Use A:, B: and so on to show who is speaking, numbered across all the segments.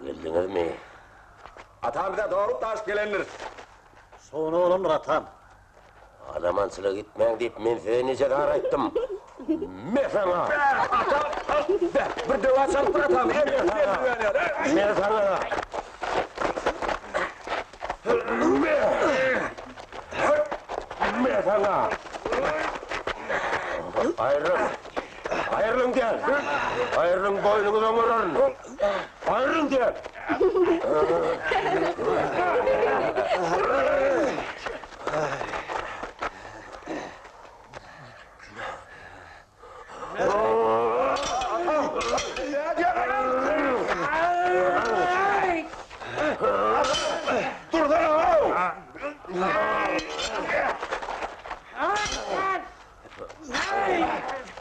A: Geldiňizmi?
B: Atam bize dogrup daşyp gelendir.
C: Şowuna bolandyr atam.
A: Alamançylyga gitmäň diýip men size nije zar aýtdym. Me saňa!
B: Atam! Bir döwä çalypdyr atam.
A: Me saňa! Me! Me saňa! Aýrylyň! Aýrylyň diýen! Aýrylyň boýnuňyzy oňararyn! Aýrylyň diýen!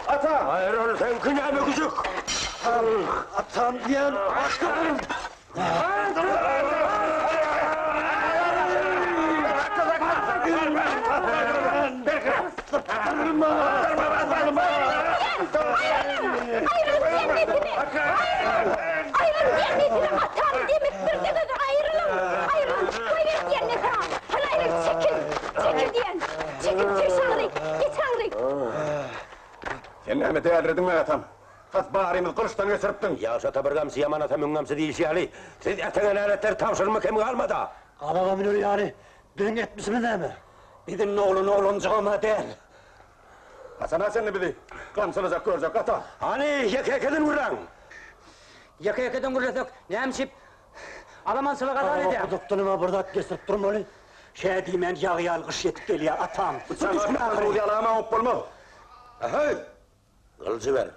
B: Ata!
A: Aýryl seňki näme güjük?
C: Atam diýen atam!
D: Aýrylyň diýen nesine! Aýrylyň! Aýrylyň diýen nesine! Atam demek birde gözi aýrylyň! Aýrylyň! Goýber diýen nesine! Hany aýryl çekil! Çekil diýen! Çekil çüş aňry! Geç aňry!
B: Sen näme dälirediňmi atam? Tas barymyzy gylyçdan geçiripdiň.
A: Ýagşy ata bir gamçy, ýaman ata müň gamçy diýilşi ýaly, siz äteňe näletleri tabşyrma kemi galmad-a.
C: Gabaga müner ýaly biziň etmişimiz näme? Biziň oglan oglanjygam-a däl.
B: Haçana çenli bizi gamçylajak görjek ata?
A: Hany, ýeke-ýekeden gürläň!
E: Ýeke-ýekeden gürlesek, näme üçin alamançylyk azar edýäň?
C: Gudukdanam-a bir zat geçirip durmaly. Şä diýmän ýagy ýaly gyş ýetip gelýär, atam.
B: Bu çaga duz ýalam-a oňup bolmaz.
A: Äheý! Gylyjy ber.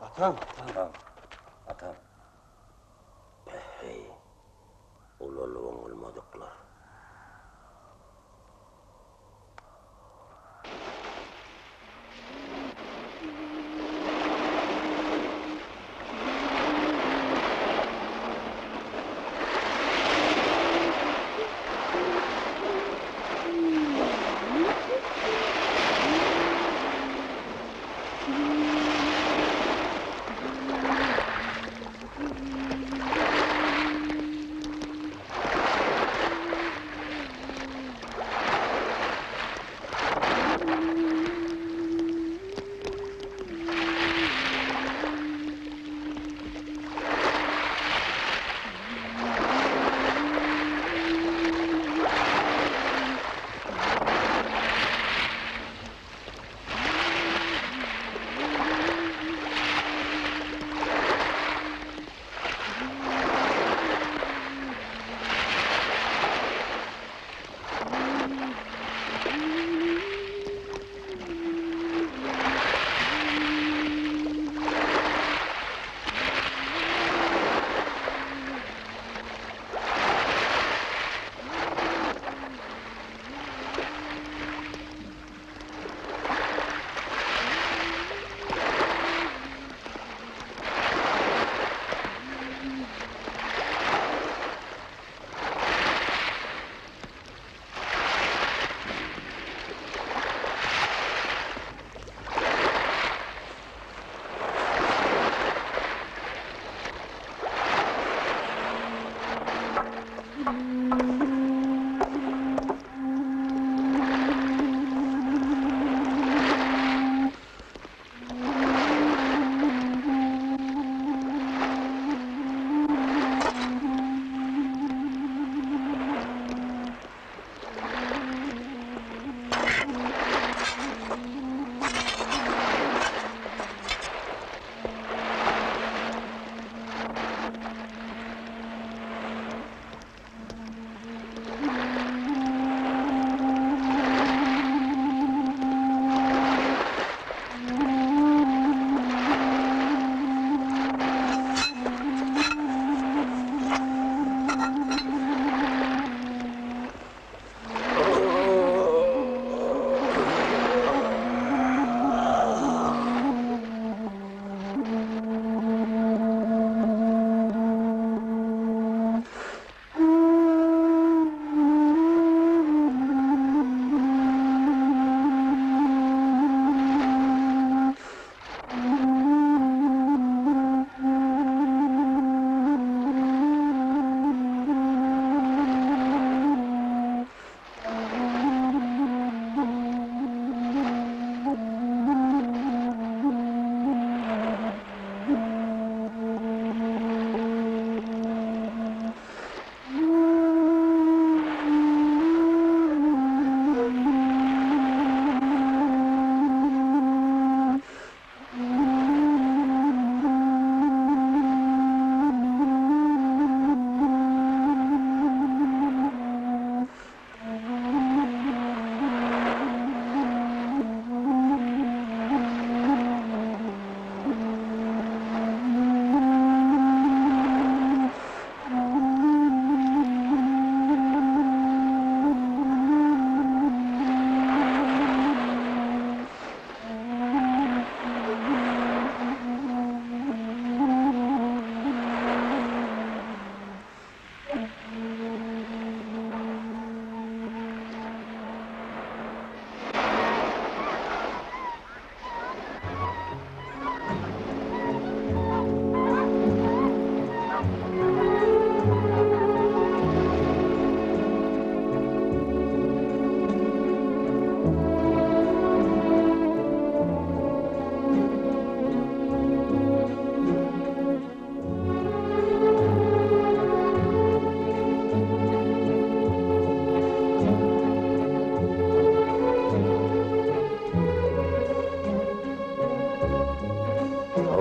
C: Atam.
A: Atam. Atam. Päheý. Ulalyp oňulmadyklar.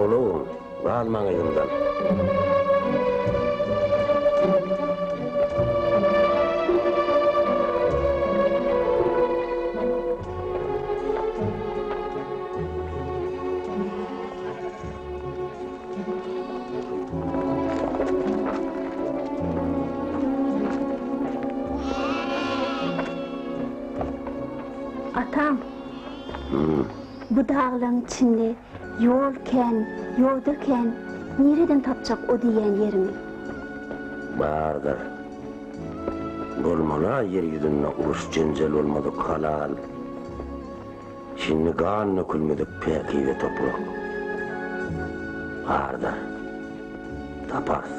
A: Howlugyň, galmaň yzymdan.
D: Atam, bu daglaň içinde ýol kän, ýoda kän, nireden tapjak o diýýän ýeriňi?
A: Bardyr. Bolmaly-a ýer ýüzünde uruş-jenjel bolmadyk halal. Şindi gan dökülmedik päkize toprak. Bardyr. Taparys.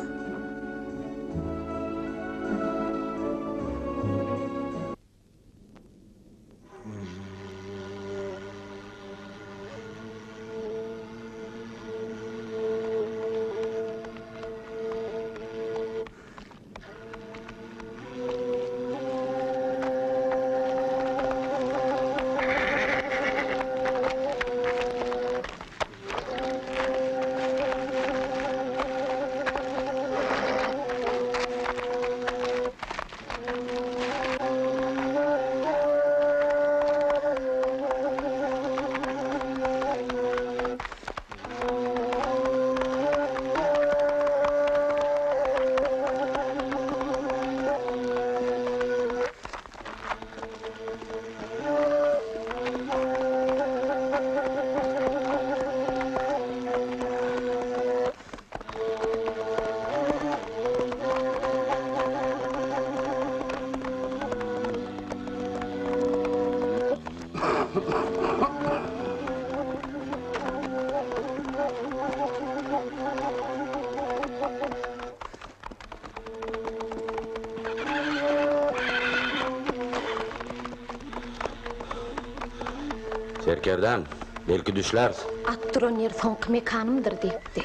A: Serkerdäm, belki düşläris.
D: At duran ýer soňky mekanymdyr diýipdi.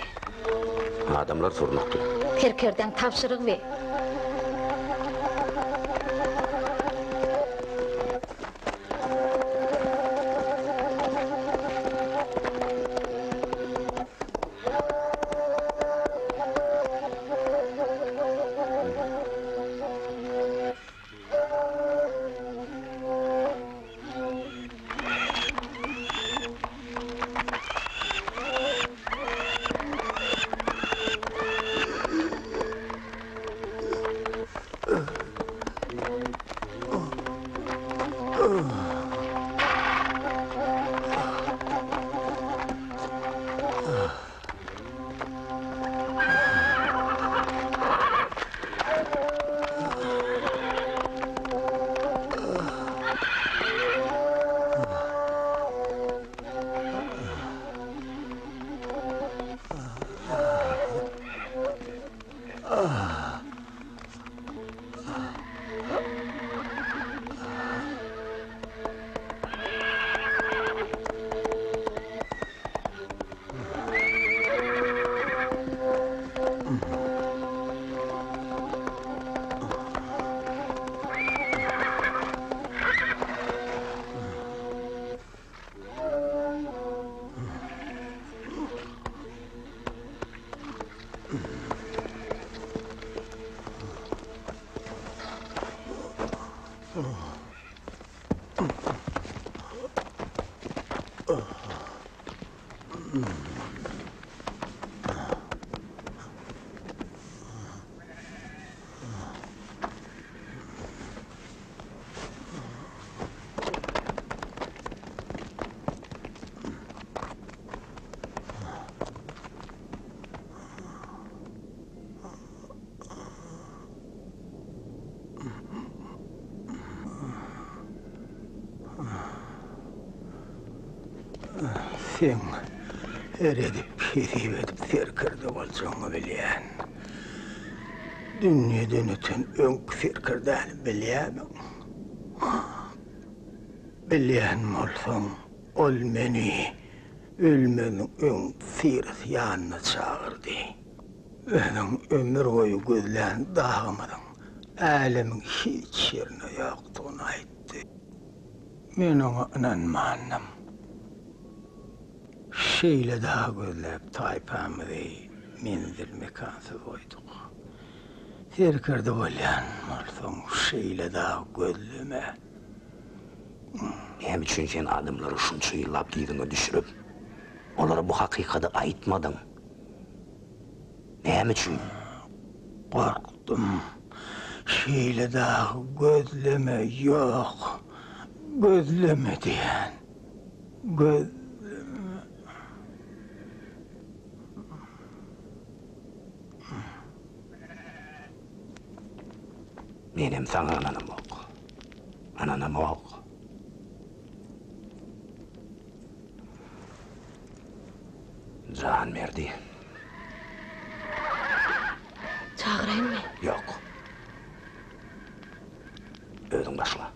A: Adamlar surnukdy.
D: Serkerdäň tabşyrygy be.
F: Seň her edip, hesip edip serkerde boljagyňy bilýän. Dünýeden öten öňki serkerdäni bilýärmiň? Bilýän bolsaň, ol meni ölmeziniň öň syrasy ýanyna çagyrdy. Özüň ömür boýy gözlän dagymyzyň älemiň hiç ýerinde ýokdugyny aýtdy. Men oňa ynanmandym. Şeýle dagy gözläp taýpamyzy menzil-mekansyz goýduk. Serkerde bolýan bolsaň, şeýle dagy gözleme.
A: Näme üçin sen adamlary şunça ýyllap yzyňa düşürip, olara bu hakykady aýtmadyň? Näme üçin?
F: Gorkdum. Şeýle dagy gözleme, ýok, gözleme diýýän. Gözleme.
A: Menem saňa ynanamok. Ynanamok. Janberdi.
D: Çagyraýynmy?
A: Ýok. Özüň başla.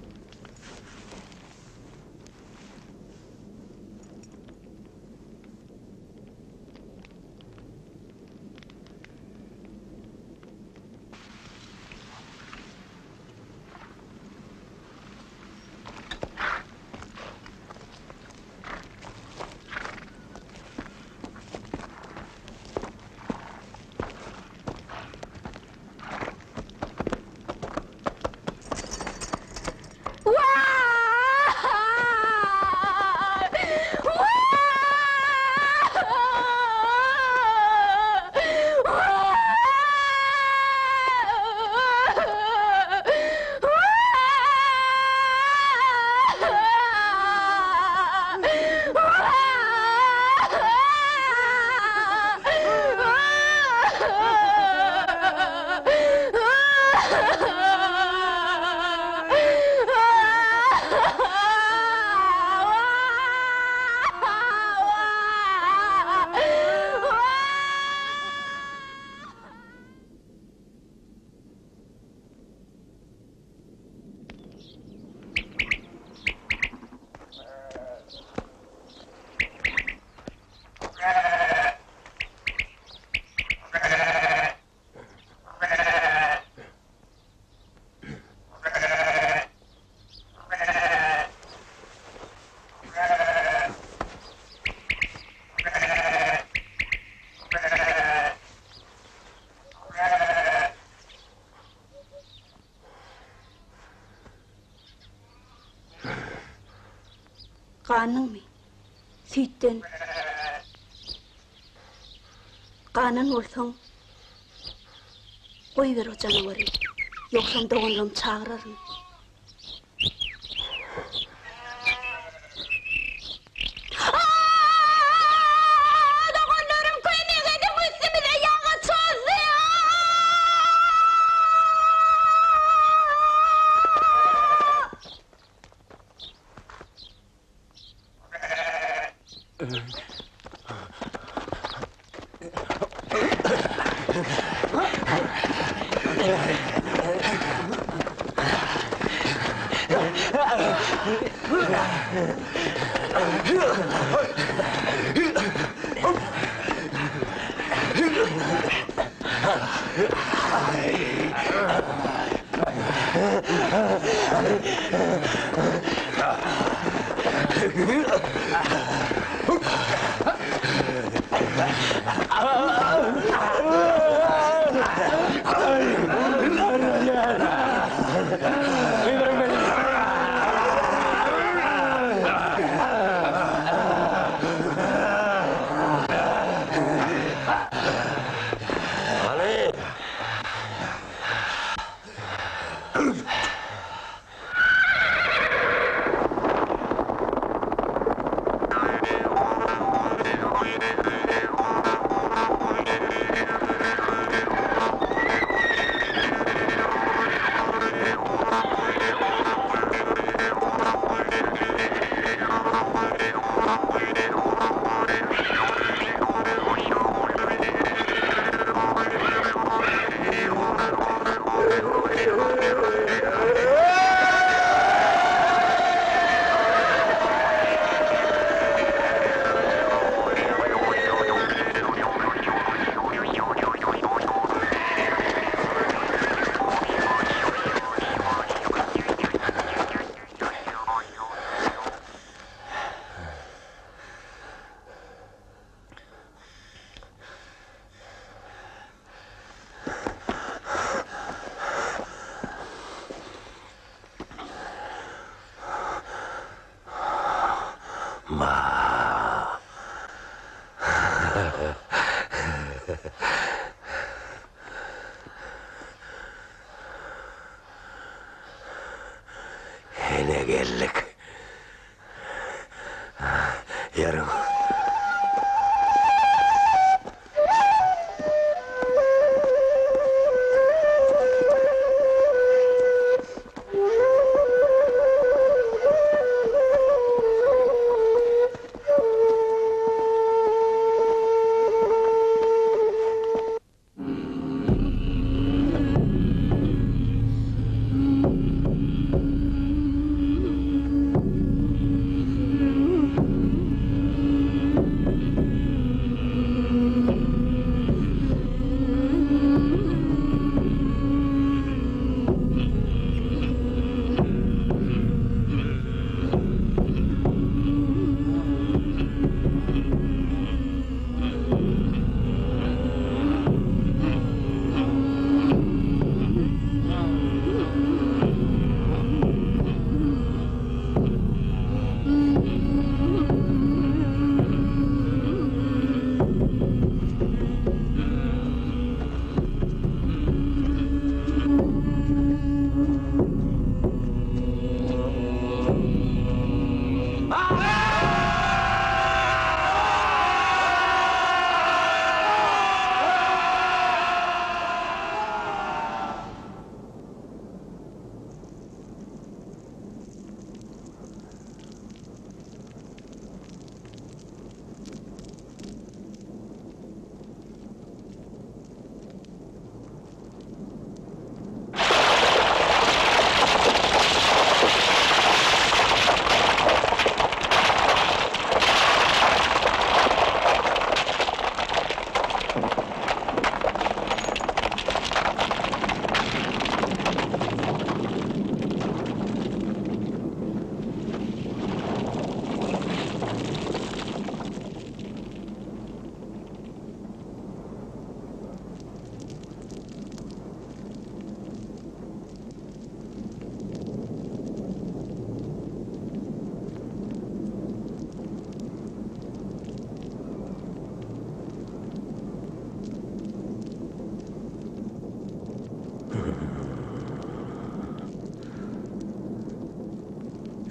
D: Gandyňmy? Süýtden. Ganan bolsaň, goýber o janawary. Ýogsam doganlarymy çagyraryn. Doganlarym kömek ediň üstümize ýagy çozdy.
A: Ene geldik. Ýeriň.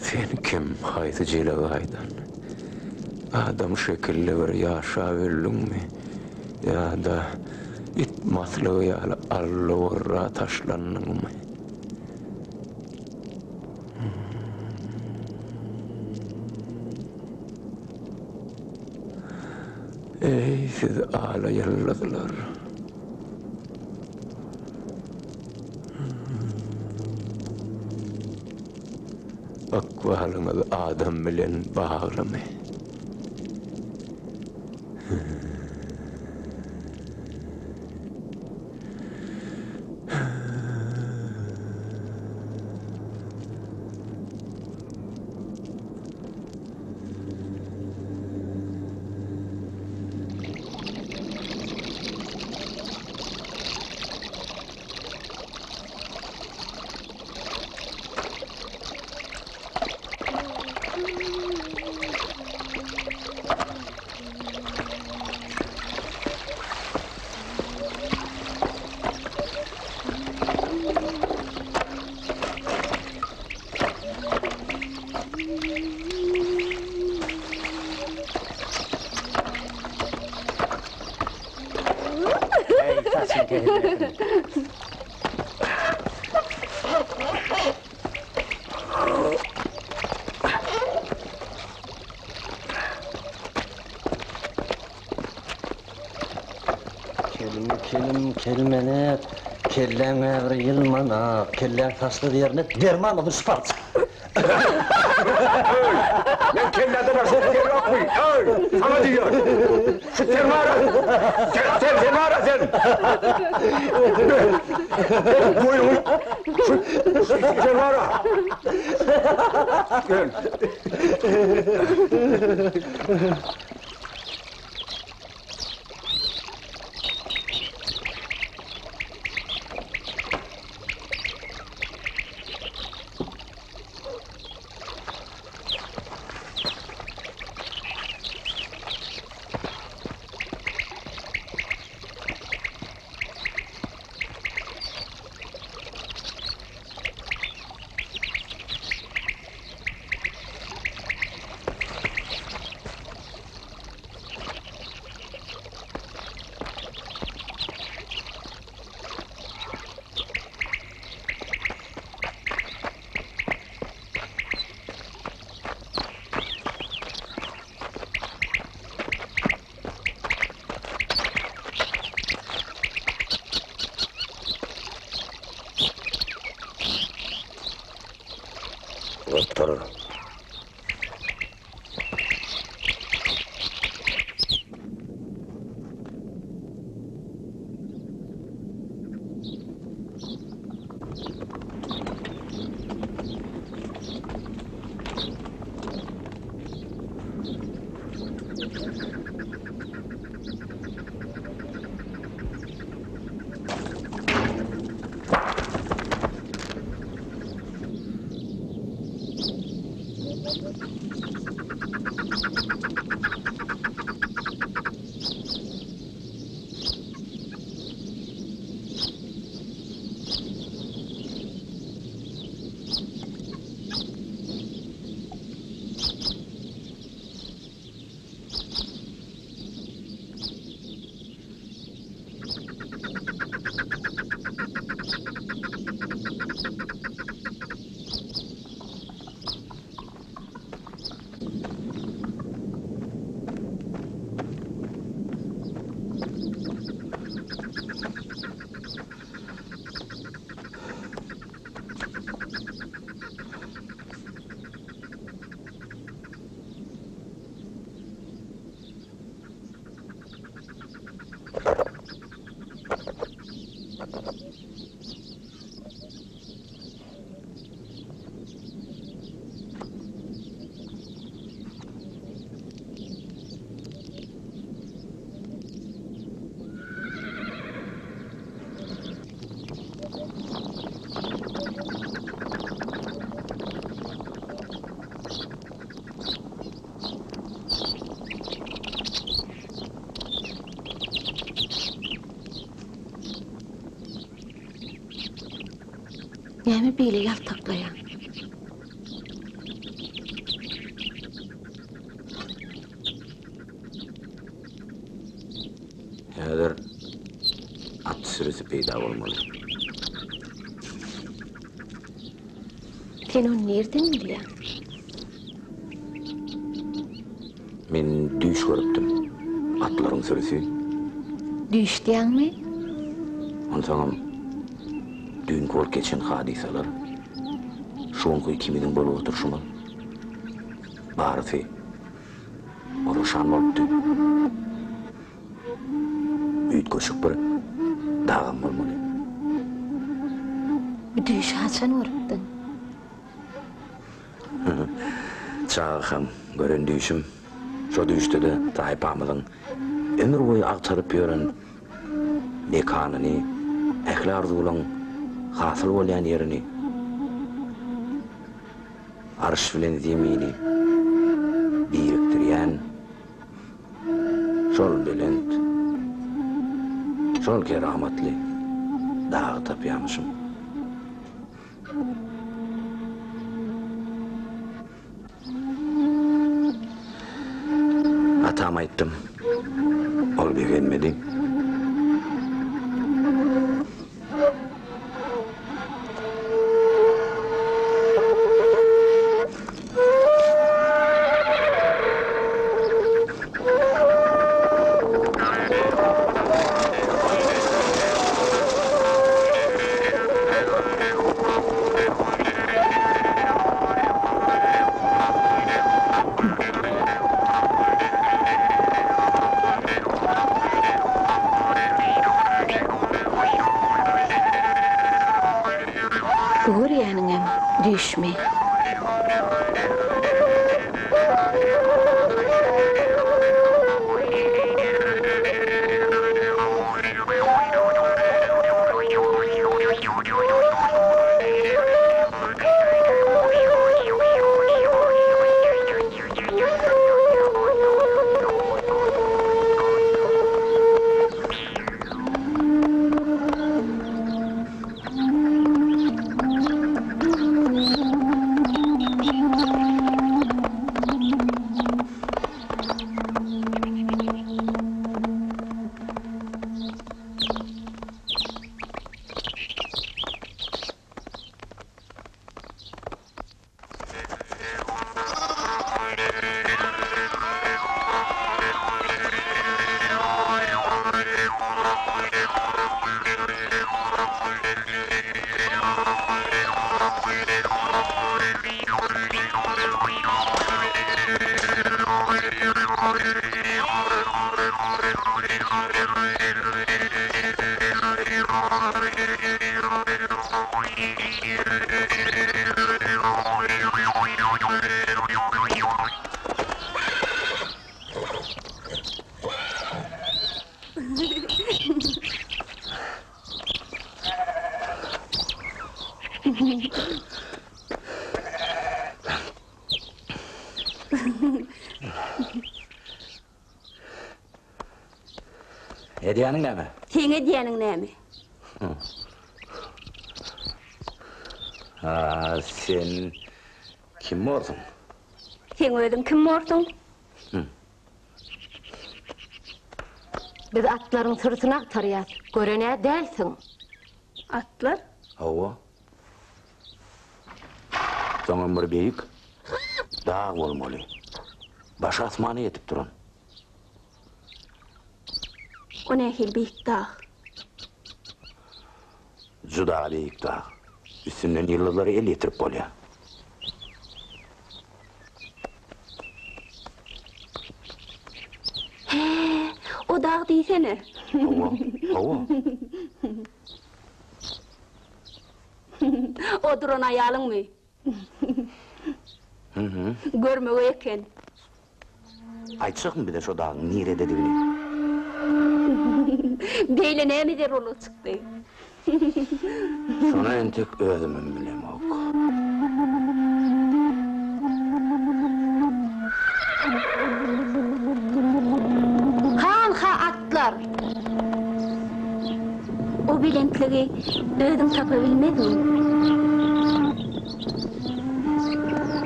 A: Sen kim, haýsy jelegaýdan? Adam şekilli bir ýaşap öldüňmi? Ýa-da it maslygy ýaly alla-wurra taşlandyňmy? Eý, siz ala ýyldyzlar! Ykbalyňyz adam bilen baglymy?
C: Kelim, kelim, kelmenek, kelläň bir ýylmanak, kelläň saçsyz ýerine derman bolsun şu parça.
B: Öý! Men kellede başga ter ýokmy? Öý! Saňa diýýän. Şu ter bar-a. Sen, sen, sen bar-a sen. Boýuňy şu, şu sen bar-a. Gel.
D: Näme beýle ýaltaklaýaň?
A: Häzir at sürüsi peýda bolmaly.
D: Sen ony nirden bilýäň?
A: Men düýş görüpdim. Atlaryň sürüsi.
D: Düýş diýýäňmi?
A: Onsoňam düýnki bolup geçen hadysalar, şu günki ikimiziň bolup oturyşymyz, barysy oraşan bolupdy. Üýtgeşik bir dagam bolmaly.
D: Bu düýşi haçan görüpdiň?
A: Çagakam gören düýşüm. Şo düýşde-de taýpamyzyň ömür boýy agtaryp ýören mekanyny, ähli arzuwlaň hasyl bolýan ýerini, arş bilen zemini birikdirýän şol belent, şol keramatly dagy tapýamyşym. Atama aýtdym. Ol begenmedi.
D: Bu görýäniňem düýşmi?
G: Edýäniň näme?
D: Seň edýäniň näme?
G: A sen kim borsuň?
D: Seň özüň kim borsuň?
H: Biz atlaryň sürüsini agtarýas. Gören-ä dälsiň.
D: Atlar?
G: Hawa. Soňam bir beýik dag bolmaly. Başy asmana ýetip duran.
D: O nähili beýik dag?
G: Juda beýik dag. Üstünden ýyldyzlara el ýetirip bolýar.
D: Hä, o dag diýsene.
G: Hawa, hawa.
D: O duran aýalyňmy? Görmegeý eken.
G: Aýtjakmy bize şo dagyň nirededigini?
D: Beýle näme zerurlyk çykdy?
G: Şony entek özümem bilemok.
H: Hanha atlar!
D: O belentligi özüň tapa bilmezmiň?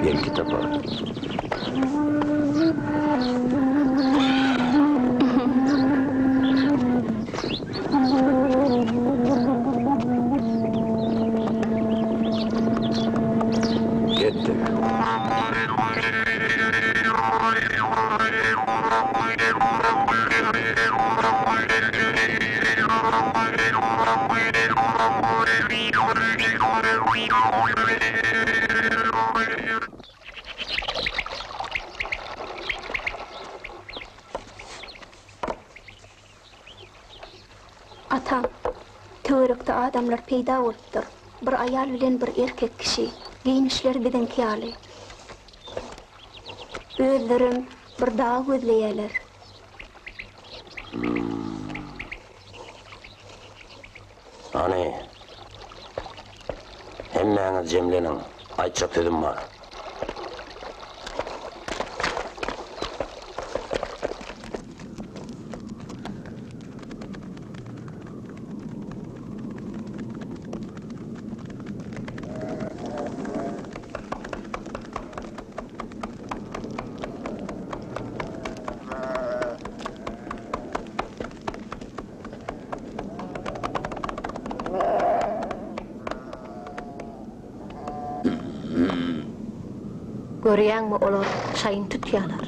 G: Belki taparyn. Ketdik.
D: Atam, töwerekde adamlar peýda bolupdyr. Bir aýal bilen bir erkek kişi. Geýnişleri biziňki ýaly. Özlerem bir dag gözleýärler.
A: Hany, hemmäňiz jemleniň, aýtjak sözüm bar.
H: Görýäňmi, olar şaýyny tutýarlar.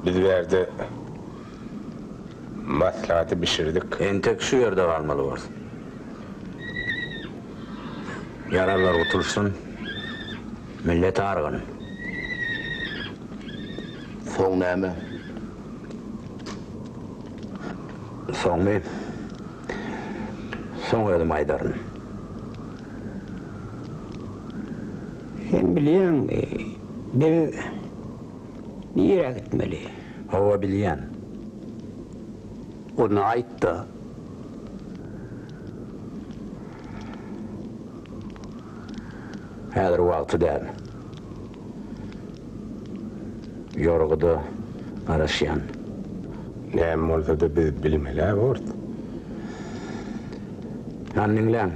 B: Biz bärde maslahaty bişirdik.
G: Entek şu ýerde galmaly borsuň. Ýaralylar gutulyşsyn, millet argyn.
I: Soň näme?
G: Soňmy? Soň özüm aýdaryn.
F: Sen bilýäňmi, biz nirä gitmeli?
G: Hawa, bilýän. Onda aýt-da. Häzir wagty däl. Ýorguda garaşýan.
B: Näme bolsa-da biz bilmel-ä bort.
G: Hany diňläň.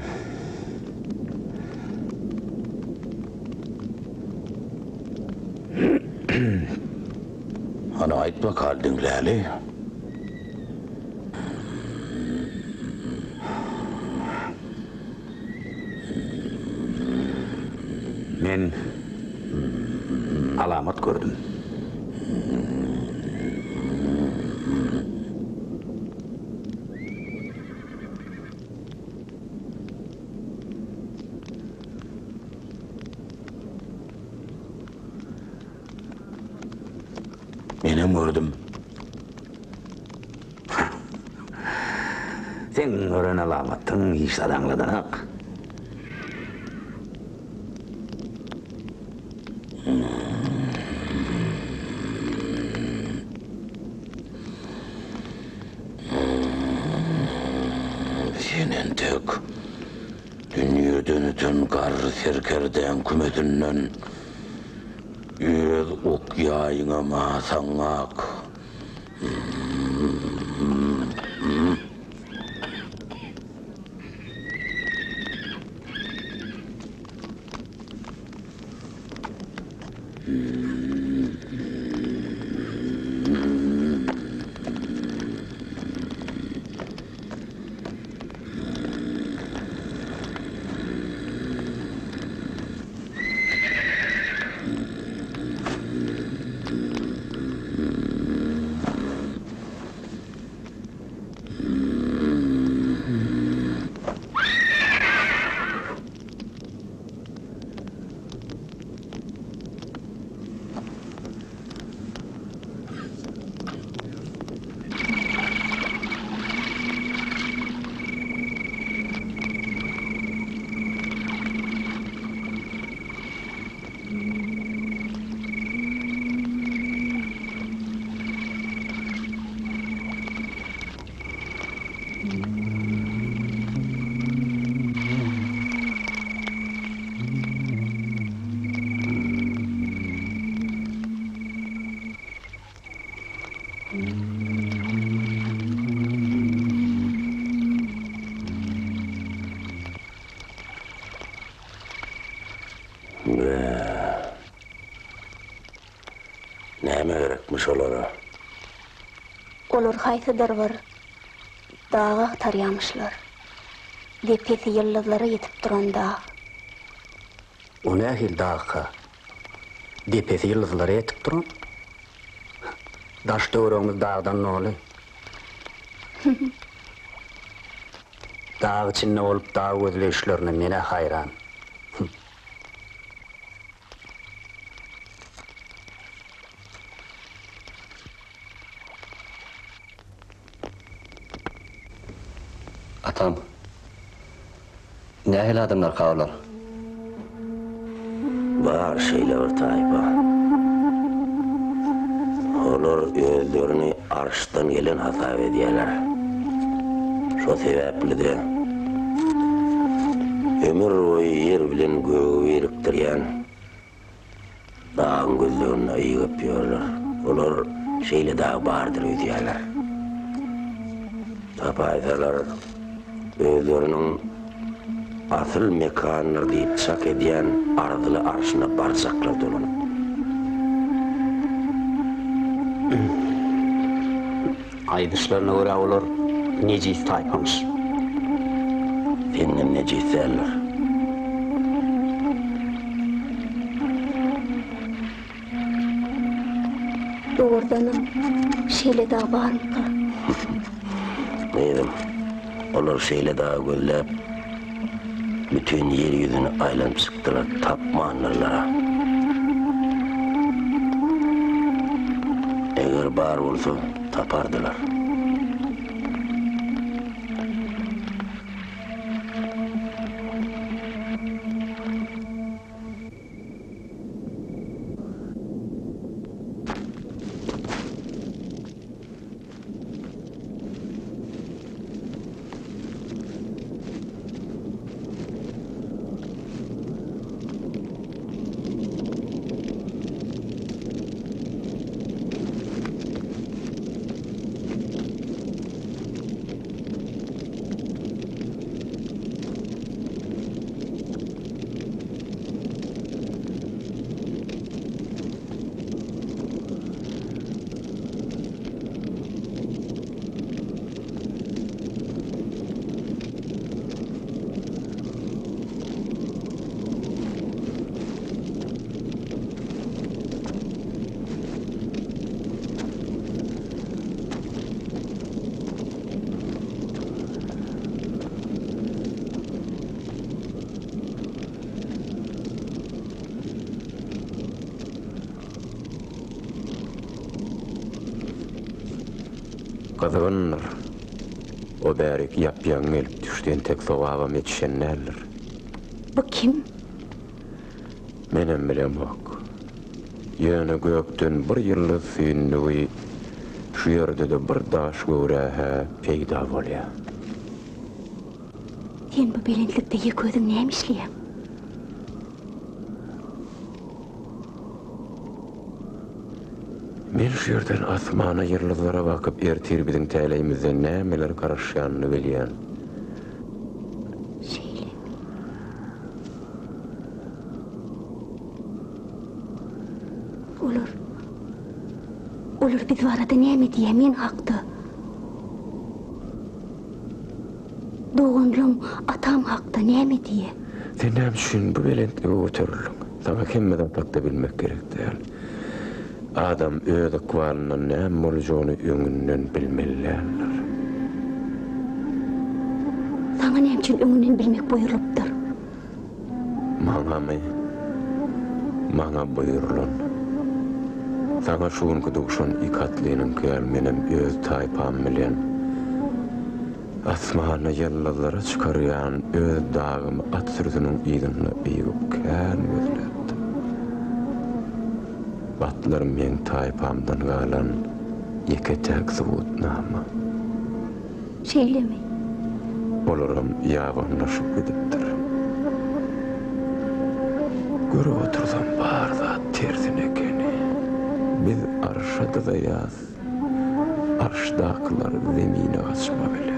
I: Hany aýt bakaly diňläli.
G: Men alamat gördüm.
I: Menem gördüm.
G: Seň gören alamatyň hiç zat aňladanok.
I: Sen entek dünýeden öten garry serkerdäň kümesinden öz ok-ýaýyňam asaňak.
A: Bä. Näme gerekmiş olara?
D: Olar haýsydyr bir dag agtarýamyşlar. Depesi ýyldyzlara ýetip duran dag.
E: O nähili dagka? Depesi ýyldyzlara ýetip duran? Daş-töweregimiz dagdan doly. Dag içinde bolup dag gözleýişlerine men-ä haýran.
C: Atam, nähili adamlarka olar?
A: Bar şeýle bir taýpa. Olar özlerini arşdan gelen hasap edýärler. Şo sebäpli-de, ömür boýy ýer bilen gögi birikdirýän Dagyň gözleginde ýygyp ýörler. Olar şeýle dag bardyr öýdýärler. Tapaýsalar, özleriniň asyl mekandyr diýip çak edýän arzyly arşyna barjaklar dolanyp.
E: Aýdyşlaryna görä olar nejis taýpamyş.
A: Senden nejis däldir.
D: Dogrudanam şeýle dag barmyka?
A: Gyzym, olar şeýle dagy gözläp, bütin ýer ýüzüni aýlanyp çykdylar, tapmandyrlar-a. Eger bar bolsa, tapardylar. Gyzgyndyr. O bärik ýap-ýaňy gelip düşdi, entek sogabam ýetişen däldir.
D: Bu kim?
A: Menem bilemok. Ýöne gökden bir ýyldyz süýndügi şu ýerde-de bir daş göwrä-hä peýda bolýar.
D: Sen bu belentlikde ýeke özüň näme işleýäň?
A: Men şu ýerden asmana, ýyldyzlara bakyp, ertir biziň täleýimizden nämeler garaşýanyny bilýän.
D: Şeýlemi? Olar, olar biz barada näme diýýär, men hakda? Doganlarym atam hakda näme diýýär?
A: Sen näme üçin bu belentlige göterildiň? Saňa hemme zat hakda bilmek gerek däl. Adam öz ykbalyndan näme boljagyny öňünden bilmeli däldir.
D: Saňa näme üçin öňünden bilmek buýrulypdyr?
A: Maňamy? Maňa buýrulan. Saňa şu günki duşan ik atlynyňky ýaly menem öz taýpam bilen asmana ýyldyzlara çykarýan öz dagymy at sürüsiniň yzynda ygyp kän gözläpdim. Atlar meň taýpamdan galan ýeke-täk subutnama.
D: Şeýlemi?
A: Olaram ýabanylaşyp gidipdir. Görüp otursam bar zat tersine ekeni. Biz arşa dyzaýas, arşdakylar zemine gaçma bilen.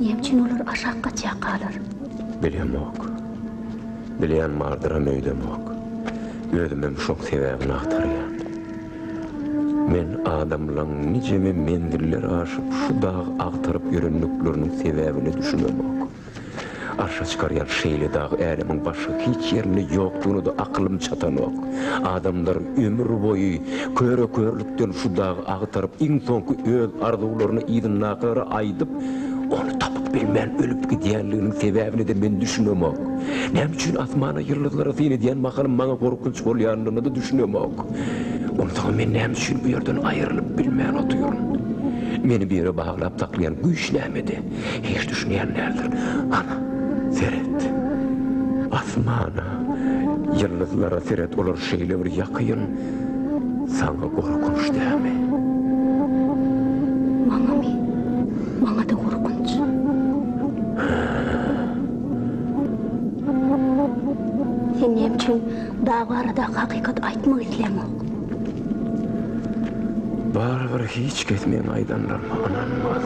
D: Näme üçin olar aşak gaçýarkalar?
A: Bilemok. Bilýän bardyram öýdemok. Özümem şoň sebäbini agtarýan. Men adamlaň nijeme menziller aşyp şu dagy agtaryp ýörendikleriniň sebäbine düşünemok. Arşa çykarýan şeýle dag älemiň başga hiç ýerinde ýokdugyna-da akylym çatanok. Adamlar ömür boýy köre-körlükden şu dagy agtaryp, iň soňky öz arzuwlaryny yzyndakylara aýdyp, ony tapyp bilmän ölüp gidýänliginiň sebäbine-de men düşünemok. Näme üçin asmana, ýyldyzlara syn edýän mahalym maňa gorkunç bolýanyna-da düşünemok. Onsoňam men näme üçin bu ýerden aýrylyp bilmän otyryn? Meni bir ýere baglap saklaýan güýç nämede? Hiç düşünýän däldir. Ana, seret. Asmana, ýyldyzlara seret, olar şeýle bir ýakyn. Saňa gorkunç dälmi?
D: Maňamy? Maňa-da gorkunç. Sen näme üçin dag baradaky hakykaty aýtmak isläňok?
A: Barybir hiç kes meň aýdanlaryma ynanmaz.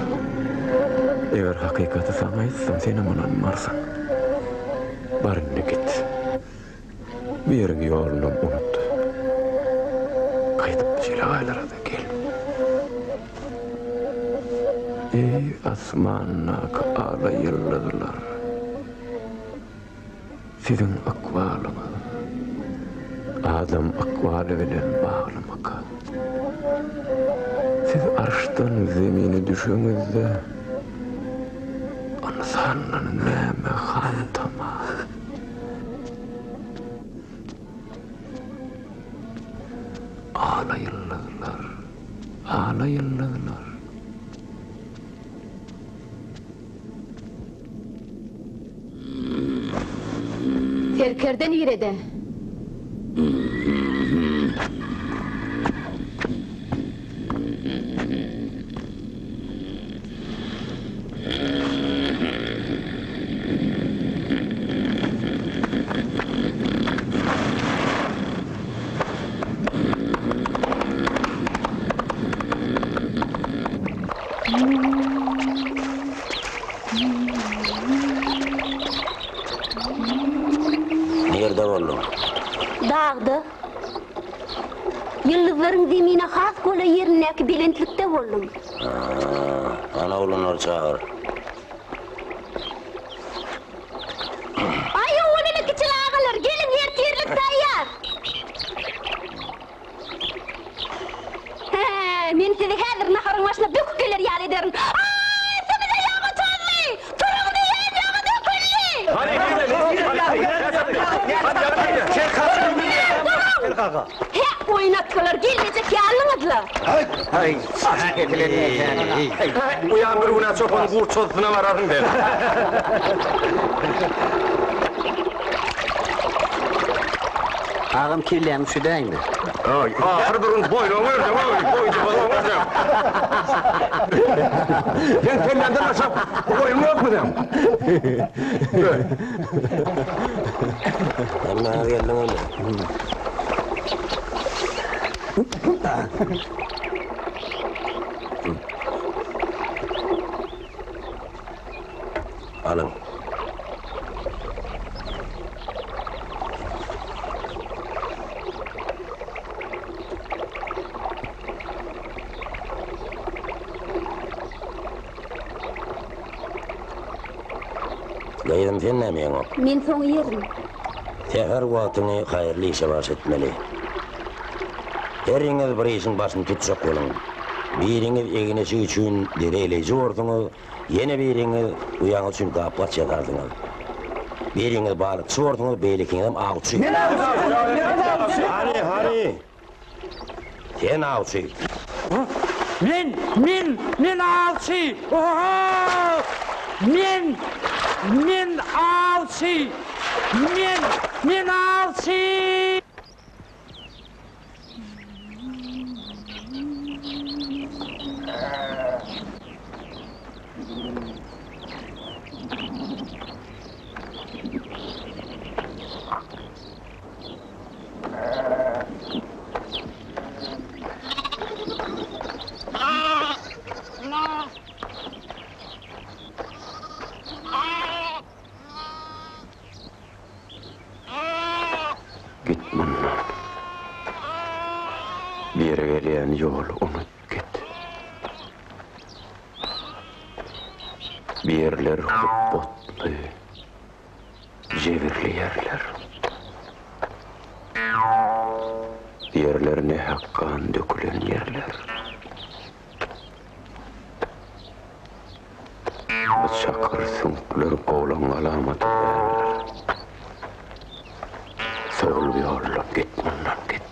A: Eger hakykaty saňa aýtsam, senem ynanmarsyň. Bar indi git. Bu ýeriň ýolunam unut. Gaýdyp jelegaýlara-da gelme. Eý, asmandaky ala ýyldyzlar! Siziň ykbalyňyz adam ykbaly bilen baglymyka? Siz arşdan zemine düşeňizde, ynsandan näme hantama? Ala ýyldyzlar, ala ýyldyzlar!
H: Serkerde nirede?
A: Nirde bolduň?
D: Dagda. Ýyldyzlaryň zemine has golaý ýerindäki belentlikde boldum.
A: Ana oglanlary çagyr.
D: Aý, owal-ile kiçi agalar, geliň ertirlik taýýar. Hä, men sizi häzir naharyň başyna böküp geler ýaly ederin. Aý, üstümize ýagy çozdy! Turuň diýýän, ýagy döküldi! Duruň! He, oýnatgylar gelmejek ýalyňyzla.
B: Haý, Uýam bir günä çopan gurt çozusyna bararsyň sen.
E: Agam kelläň üşedäýme.
B: Aý, ahyr bir gün boýnuňa berseň, oý, boýunjyga berseň. Sen kelläňden aşak boýuň ýokmy seň?
A: Hemmäňiz geldiňizmi? Alyň. Gyzym sen näme iýeňok?
D: Men soň iýerin.
A: Säher wagtyňy haýyrly işe bagyş etmeli. Heriňiz bir işiň başyny tutjak boluň. Biriňiz egin-eşik üçin deri eýleýji borsuňyz, ýene biriňiz uýaňyz üçin gap-gaç ýasarsyňyz. Biriňiz balykçy borsuňyz, beýlekiňizem awçy.
F: Men awçy!
A: Hany, hany? Sen awçy.
J: Men, men, men awçy! Oho! Men, men awçy! Men, men awçy!
A: Git mundan. Bir ýere gelýän ýoly unut git. Bir ýerler hupbatly. Jebirli ýerler. Ýerler nähak gan dökülen ýerler. Bu çakyr süňkler gowlaň alamaty däldir. Sowul ýoldan git mundan git.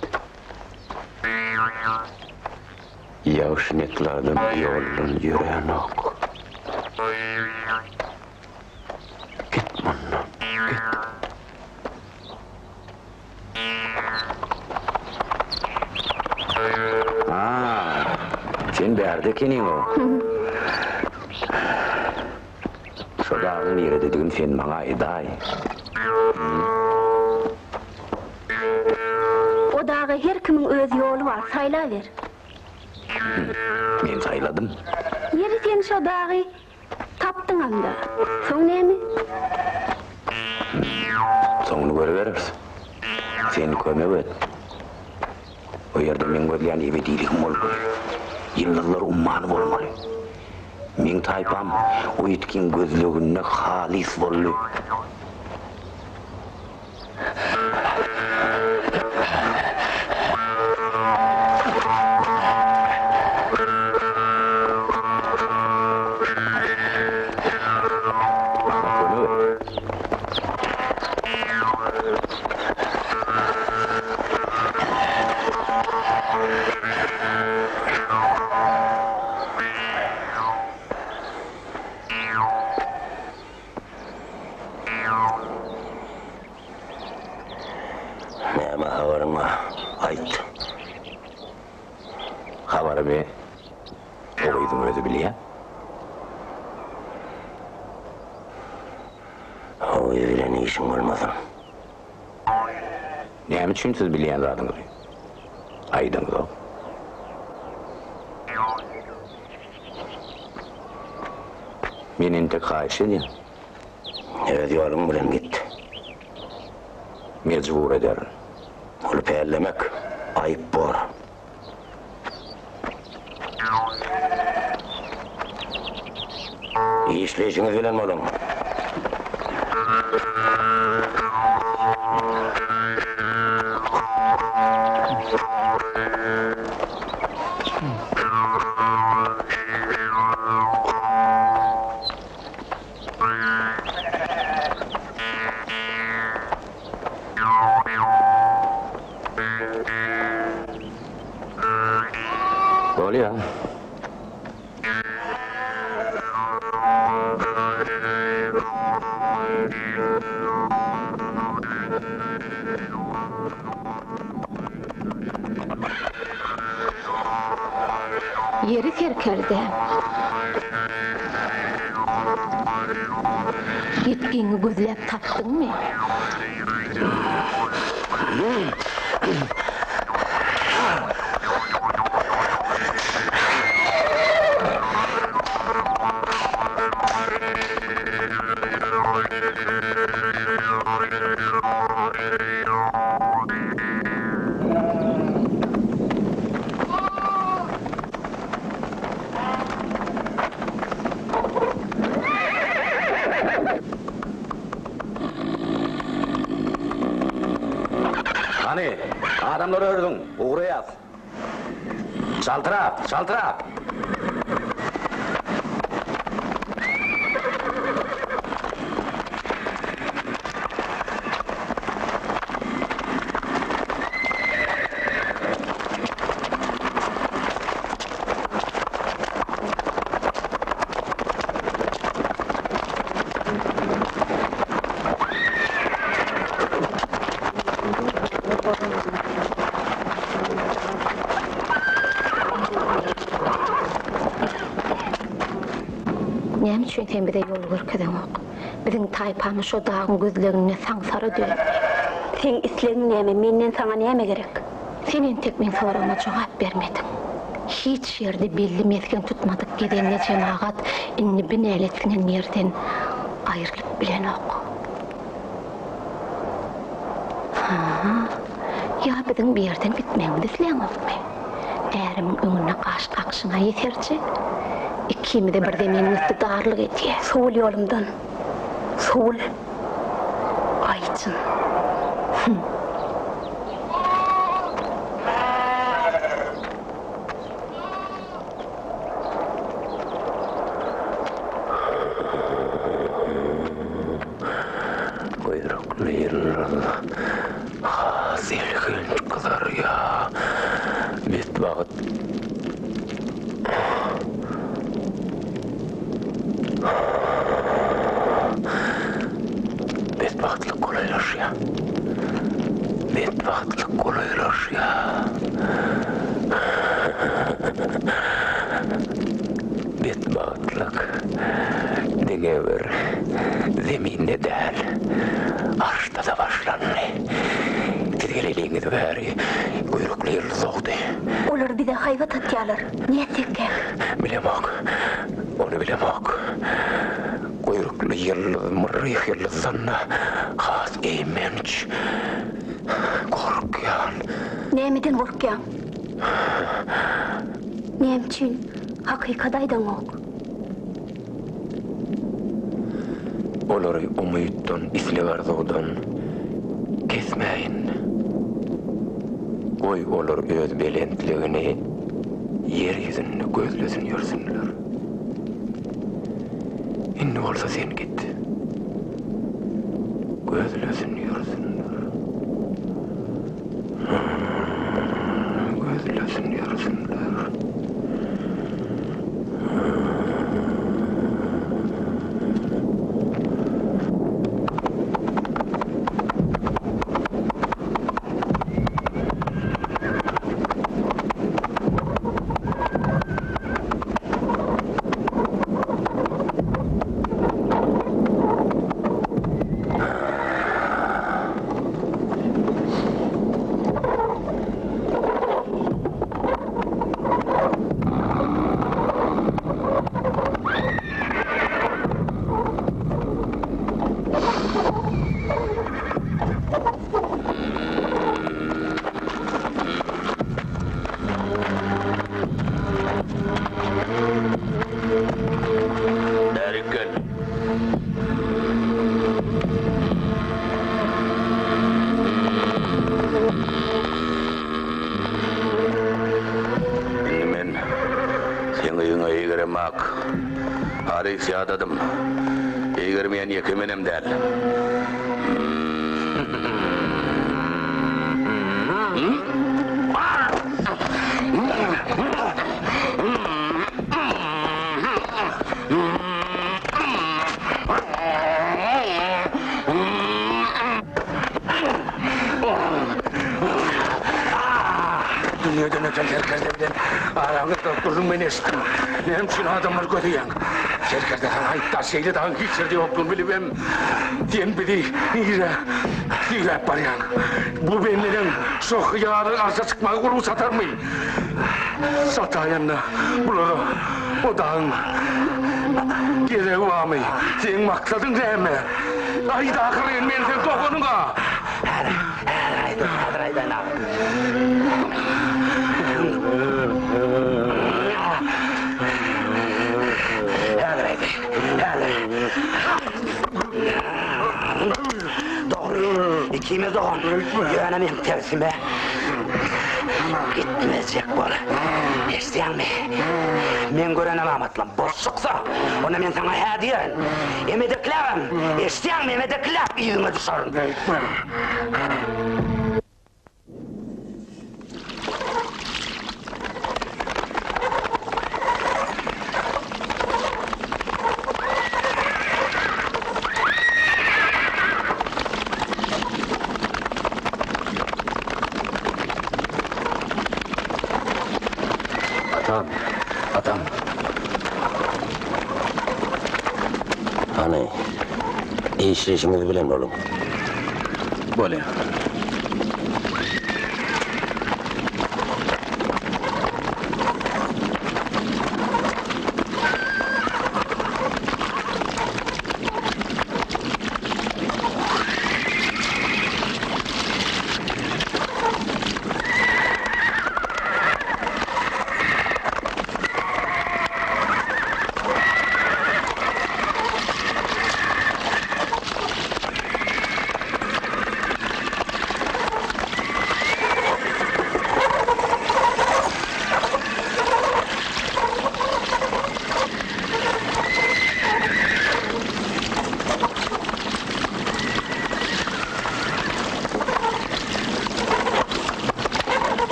A: Ýagşy netli adam bu ýoldan ýöränok. Git mundan, git.
G: A, sen bärde ekeniň-ow. Şo dagyň nirededigini sen maňa aýdaý.
D: O daga her kimiň öz ýoly bar, saýlaber.
G: Men saýladym.
D: Ýeri sen şo dagy Tapdyňam-da. Soň näme?
G: Soňuny görübereris. Sen kömek et. O ýerde meň gözleýän ebediligim bolmaly. Ýyldyzlar ummany bolmaly. Meň taýpam o ýitgiň gözleginde halys boldy.
A: Näme habaryň bar, aýt.
G: Habarymy o gyzyň özi bilýär.
A: O gyz bilen işiň bolmasyn.
G: Näme üçin siz bilýän zadyňyzy aýdaňyzok? Men entek haýyş edýän.
A: Öz ýoluň bilen git.
G: Mejbur ederin.
A: Ony pällemek aýyp bor. Işleýşiňiz bilen boluň. Bolýa.
H: Ýeri serkerde. Ýitgiňi gözläp tapdyňmy?
G: Hany, adamlar örüziň, ugraýas. Çaltrak, çaltrak!
H: Näme üçin sen bize ýol görkezeňok? Biziň taýpamyz şo dagyň gözleginde saňsara döndi.
D: Seň islegiň näme, menden saňa näme gerek?
H: Sen entek meň soragyma jogap bermediň. Hiç ýerde belli mesgen tutmadyk gezende jemagat indi bi näletsiňen ýerden aýrylyp bilenok. Ha-a, ýa biziň bu ýerden gitmegimizi isläňokmy? Ärimiň öňünde gaş kakşyň-a ýeserje. Ikimize bir zeminiň üsti darlyk edýä.
D: Sowul ýolumdan, sowul, Aýjyn.
H: Hüm.
A: Guýrukly ýyldyz has elhenç gyzarýar. Betbagt Betbagtlyk golaýlaşýar. Betbagtlyk golaýlaşýar. Betbagtlyk diňe bir zeminde däl, arşda-da başlandy. Siz geleliňiz bäri guýrukly ýyldyz dogdy.
D: Olar bize haýbat atýarlar. Nätsekkäk?
A: Bilemok. Ony bilemok. Guýrukly ýyldyz myrryh ýyldyzdan-da has eýmenç. Gorkýan.
D: Nämeden gorkýaň? Näme üçin hakykat aýdaňok?
A: Olary umytdan, isleg-arzuwdan kesmäýin. Goý, olar öz belentligini ýer ýüzünde gözlesin ýörsünler. Indi bolsa sen git. Gözlesin ýörsünler. Gözlesin ýörsünler.
I: Bärik gel. Indi men seň yzyňa eýgeremak. Halys ýadadym. Eýgermeýän ýeke menem däl. Ýönekeý serkerde bilen araňyzda gürrüň men eşitdim. Näme üçin adamlary gözleýäň? Serkerde saňa aýtdy-a, şeýle dagyň hiç ýerde ýokdugyny bilibem, sen bizi nirä süýräp barýaň? Bu bendeleň şo hyýaly arşa çykmaga gurby çatarmy? Çataýanda bulara o dagyň geregi barmy? Seň maksadyň näme? Aýt ahyryn, men seň doganyň-a!
G: Häzir, häzir aýdaýyn, häzir aýdaýyn aga. Häzir aýdaýyn, häzir. Dogry, ikimiz dogan. Ýöne men tersime gitmejek bol. Eşidýäňmi? Meň gören alamatlam boş çyksa, onda men saňa hä diýerin. Emedekläbem, eşidýäňmi, emedekläp yzyňa düşerin.
A: Atam, atam. Hany, işleşiňiz bilen boluň.
I: Bolýar.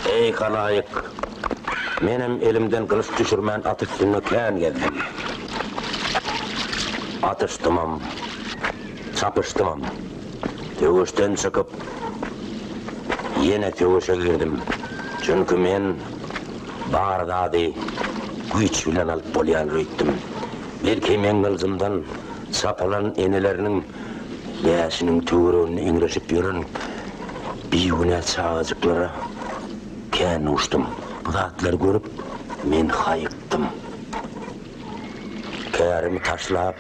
G: Eý, halaýyk! Menem elimden gylyç düşürmän at üstünde kän gezdim. Atyşdymam, çapyşdymam. Söweşden çykyp, ýene söweşe girdim. Çünki men bar zady güýç bilen alyp bolýandyr öýtdüm. Belki meň gylyjymdan çapylan eneleriniň läşiniň töwereginde eňreşip ýören bigünä çagajyklara kän duşdum. Bu zatlary görüp, men haýykdym. Kärimi taşlap,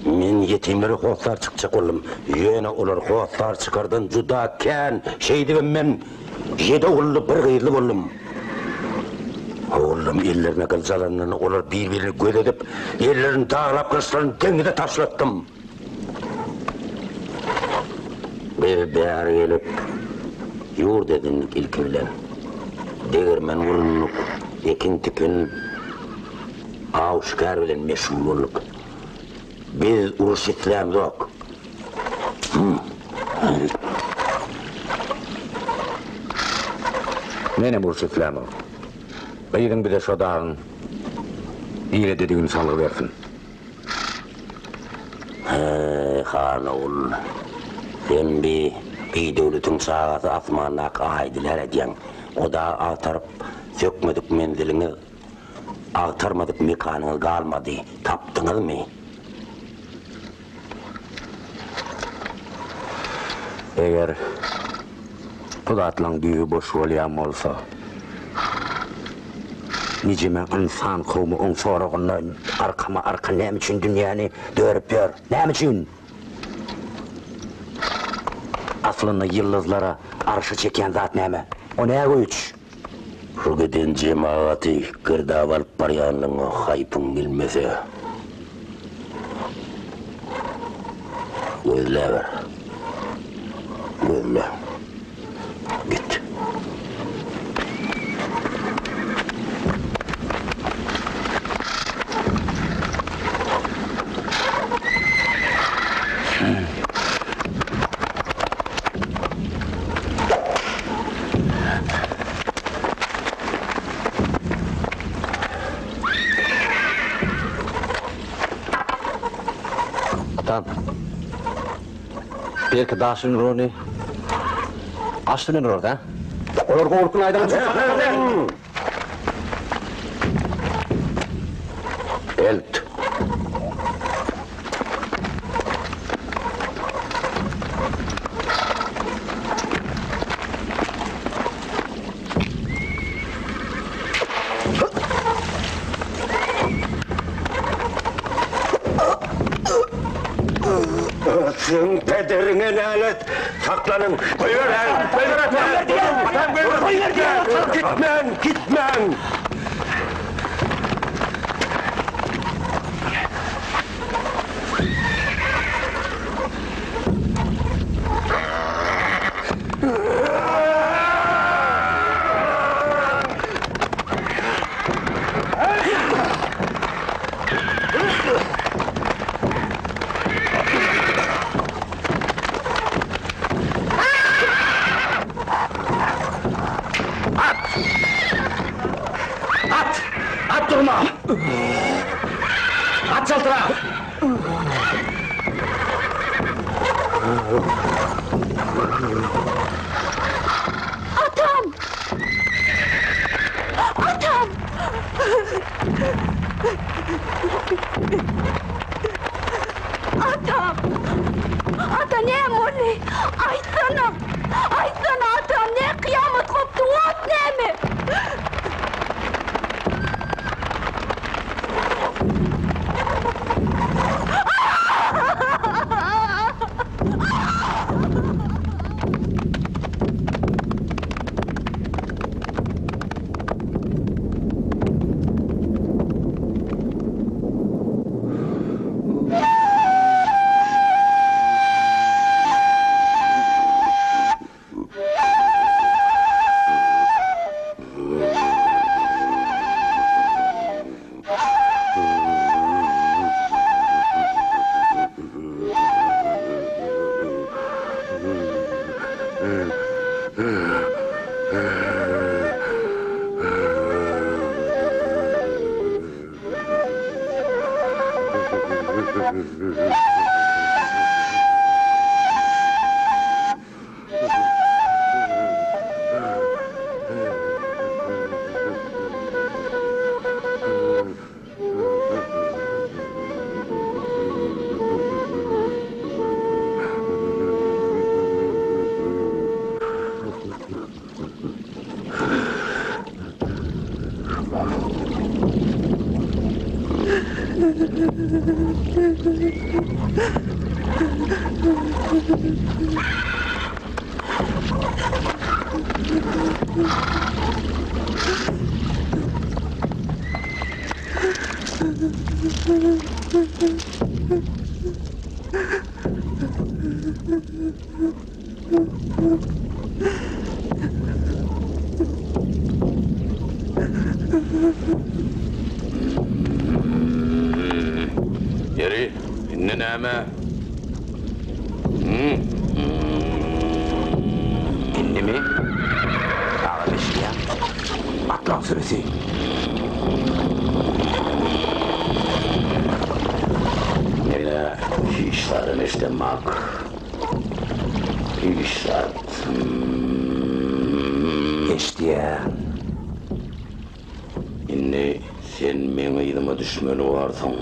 G: men ýetimlere hossar çykjak boldum. Ýöne olar hossar çykardan juda kän. Şeýdibem men ýedi ogully, bir gyzly boldum. Ogullaryň ellerine gylyç alandan olar bir-birini göz edip, ellerini daglap gylyçlaryny deňize taşlatdym. Biz bäri gelip, ýurt edindik ilki bilen. Degirmen gurunduk, ekin-tikin, aw-şikar bilen meşgul bolduk. Biz uruş islämzok.
I: Menem uruş islämok. Gyzyň bize şo dagyň nirededigini salgy bersin.
G: Heý, han ogul, sen bi bidöwletiň çagasy asmandaky aýy dilär edýäň. O dagy agtaryp, sökmedik menziliňiz, agtarmadyk mekanyňyz galmady. Tapdyňyzmy?
I: Eger bu zatlaň düýbi boş bolýan bolsa, nijeme ynsan kowmy oň soragynda arkama arka näme üçin dünýäni dörüp ýör? Näme üçin? Aslynda ýyldyzlara arşa çekýän zat näme? O nä güýç?
G: Şu giden jemagaty girdaba alyp barýanlygyňa haýpyň gelmese, gözläber. Gözle. Git.
C: Atam. Belki daşyň urany aş bilen urar da.
B: Olar gowlukdan aýdan
G: Elt.
B: Seň pederiňe nälet! Saklanyň! Goýber! Goýber atam! Atam goýber! Goýber diýýän! Gitmäň! Gitmäň! At! At! At durma! At çaltyra!
D: Atam! Atam! Atam! Ata näme boldy? Aýtsana! Aýtsana atam, ne kyýamat gopdy, ot näme?
I: Ýeri, indi näme?
G: Indimi? Agam eşidýäň? Atlaň sürüsi.
I: Men-ä hiç zadam eşidemok. Hiç zat.
G: Eşidýän.
I: Indi sen meň yzyma düşmeli bolarsyň.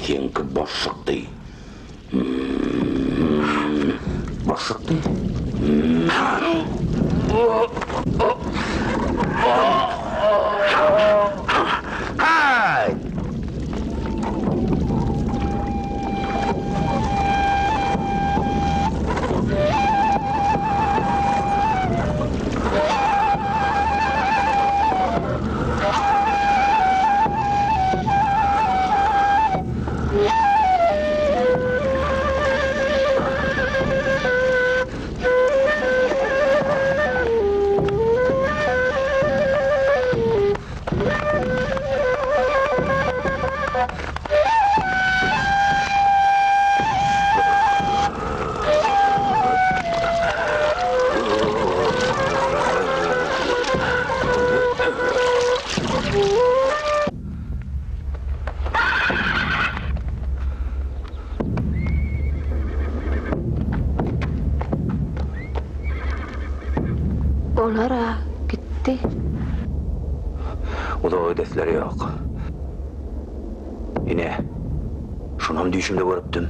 I: Seňki boş çykdy.
G: Boş çykdy.
I: Haý!
H: Olar-a gitdi.
G: Uzaga gidesleri ýok. Ine, şunam düýşümde görüpdim.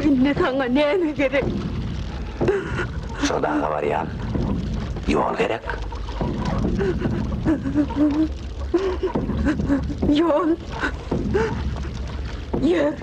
D: Indi saňa näme gerek?
G: Şo daga barýan ýol gerek.
D: Ýol. Ýör.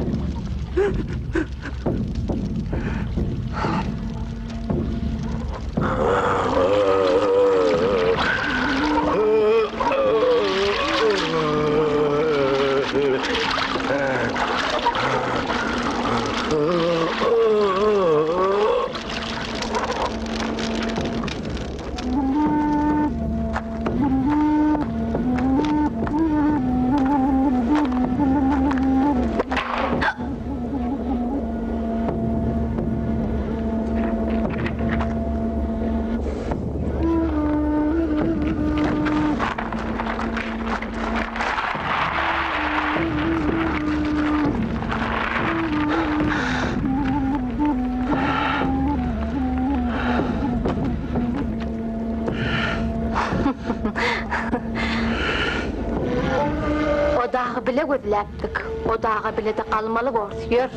D: O dagy bile gözläpdik. O daga bile-de galmaly borus. Ýör.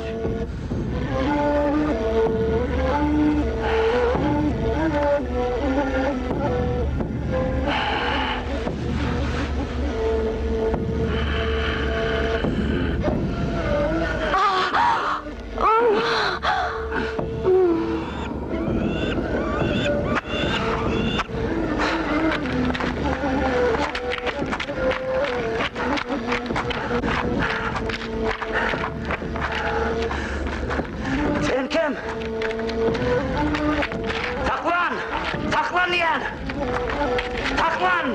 G: Sen kim? Saklan! Saklan diýýän! Saklan!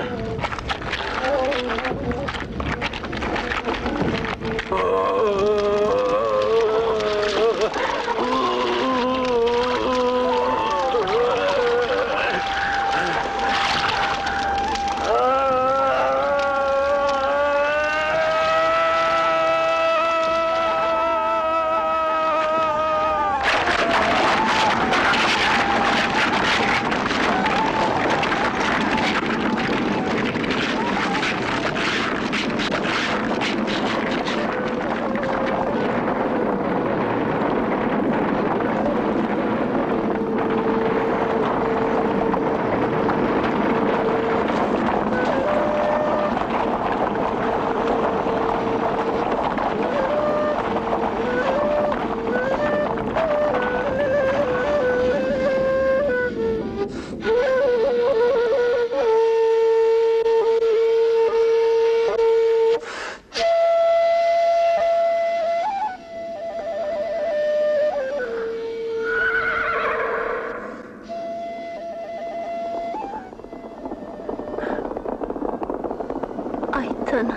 H: Aýtsana,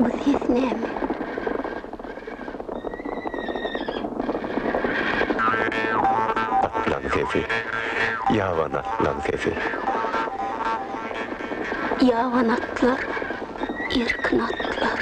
H: bu ses näme?
A: Atlaň sesi, ýaban atlaň sesi.
H: Ýaban atlar, erkin atlar.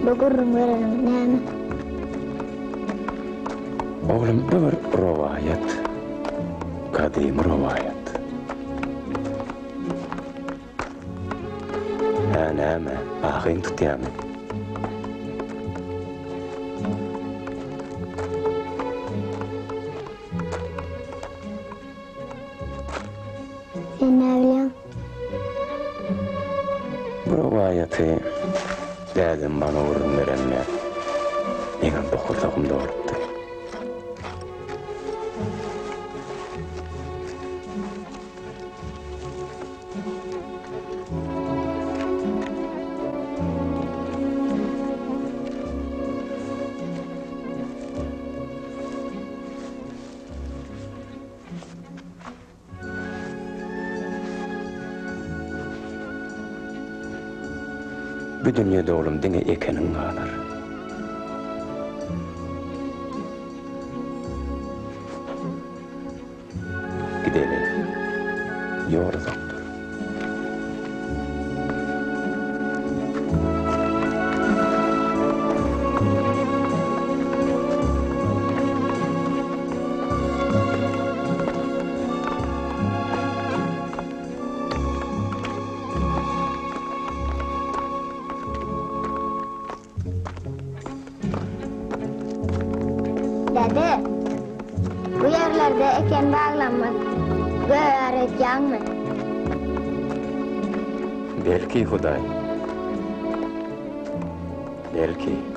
K: Bu gürrüň bereniň näme?
A: Oglum, bu bir rowaýat. Gadymy rowaýat. Hä, näme, ahyň tutýamy?
K: Sen näbilýäň?
A: Bu rowaýaty dädem maňa gürrüň berende, meňem bokurdagym dolupdy. Bu dünýede oglum diňe ekeniň galar. Gideli. Ýol uzakdyr.
K: Däde, bu ýerlerde eken baglanmaz, gögär öýdýäňmi?
A: Belki, Hudaý. Belki.